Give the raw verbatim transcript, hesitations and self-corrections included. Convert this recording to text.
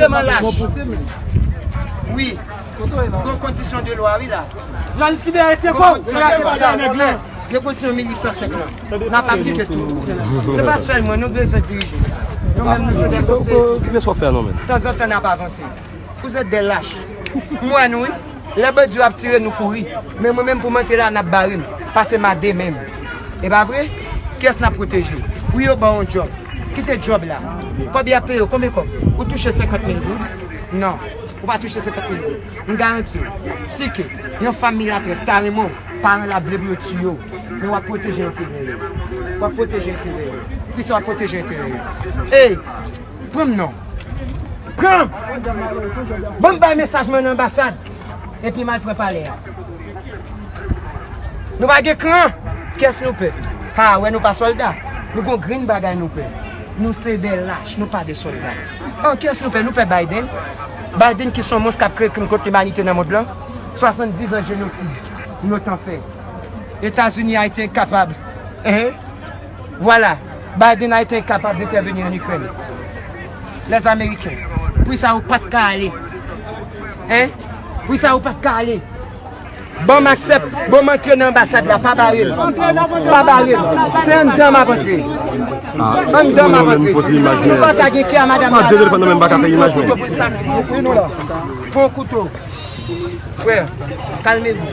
Tèlman lach. Wi. Gon kondisyon de lwa, wi, la. Jounalis libere tye kò w. Gon kondisyon de lwa. Gen kondisyon mil uit san senk lan. N ap aplike tou. Se pa sèl mwen, nou bezwen dirije. Nou menm, nou se de konseye. Tanzantan, n ap avanse. Vous êtes des lâches. M wè nou, wi. Lè bandi yo ap tire, nou kouri. Men mwen menm, pou m antre la, n ap bare m. Pase m a de men m. E pa vre? Kiyès n ap pwoteje? Wi, yo ba w yon djòb. Kite djòb la. Kòb y ap peye w, konbyen kòb? Ou touche senkant mil goud? Non. Ou pa touche senkant mil goud. M garanti w, si ke yon fanm milatrès ta renmen w, paran l ap vle pou yo tiye w, men w ap pwoteje enterè yo. W ap pwoteje enterè yo. Kisa w ap pwoteje enterè yo? Ey! Pran m non. Pran m! Ban m bay mesaj mwen nan anbasad. Epi m al pran palè a. Nou pa gen kran. Kiyès nou pè? Ha, wè nou pa sòlda. Nou gon grenn bagay nou pè. Nou se de lach, nou pa de sòlda. An, kiyès nou pè? Nou pè Biden. Biden ki se yon mons k ap kreye krim kont limanite nan mond lan. Swasanndiz an jenosid nou t an fè. Etazini a ete enkapab. Hein? Vwala, Biden a ete enkapab de entèveni an Ikrèn. Lèzameriken, poukisa ou pa t ka ale? Hein? Poukisa ou pa t ka ale? Bon, m aksepte. Bon, m antre nan anbasad la. Pa bare m. Pa bare m. Se anndan m ap antre. Anndan m ap antre. Si w pa ta gen kè a madanm la, pran kouto pou l sa. Pran kouto. Frè, kalmevou.